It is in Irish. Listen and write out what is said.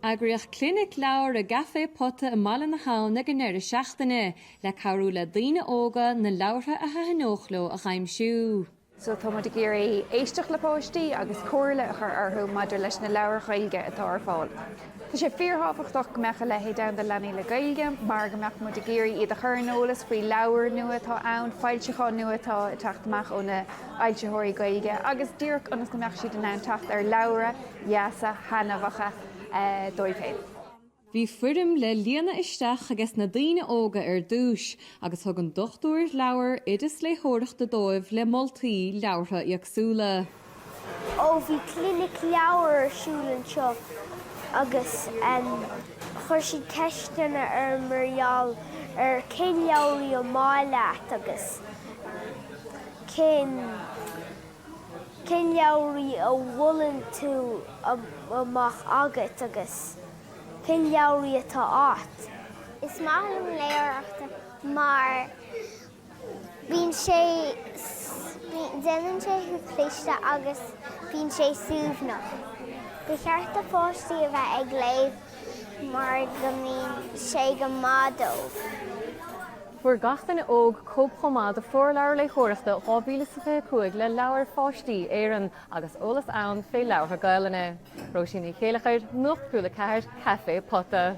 Eagraíodh clinic leabhar i gCaifé Pota i mBaile na hAbhann ag an ndeireadh seachtaine le cabhrú le daoine óga na leabhartha a thaitneodh leo a dh'aimsiú. So tá muid ag iarraidh éisteacht le páistí agus comhairle a chur orthu maidir leis na leabhair Ghaeilge atá ar fáil. Tá sé fíorthábhachtach go mbeadh a leithéid ann do leanaí le Gaeilge mar go mbeadh muid ag iarraidh iad a chur ar an eolas faoi leabhair nua atá ann, foilseacháin nua atá ag teacht amach ó na fhoilsitheoirí Gaeilge agus díreach ionas go mbeadh siad in ann teacht ar leabhra dheasa thaitneamhacha dóibh féin. Bhí foirm le líonadh isteach ages na daoine óga ar dtúis agus thug an Dochtúir Leabhar oideas léitheoireachta dóibh le moltaí leabhartha éagsúla. Ó bhí clinic leabhar ar siúl anseo agus chuir siad ceisteanna orm mar gheall ar cén leabhraí an maith leat agus cén cén leabhraí a mholann tú a mbeadh agat agus cén leabhraí atá a't. Is maith liom léitheoireacht mar Bíonn sé, déanann sé thú cliste agus bíonn sé suaimhneach. Ba cheart do pháistí a bheith ag léamh mar go mbíonn sé go maith dóibh. Fuair gach duine óg cóip chomh maith de Threoirleabhar Léitheoireachta 2025 le Leabhair Pháistí Éireann agus eolas ann fé leabhartha Gaelainne. Róisín Ní Chéileachair, Nuacht Cúla 4, Caife Pota.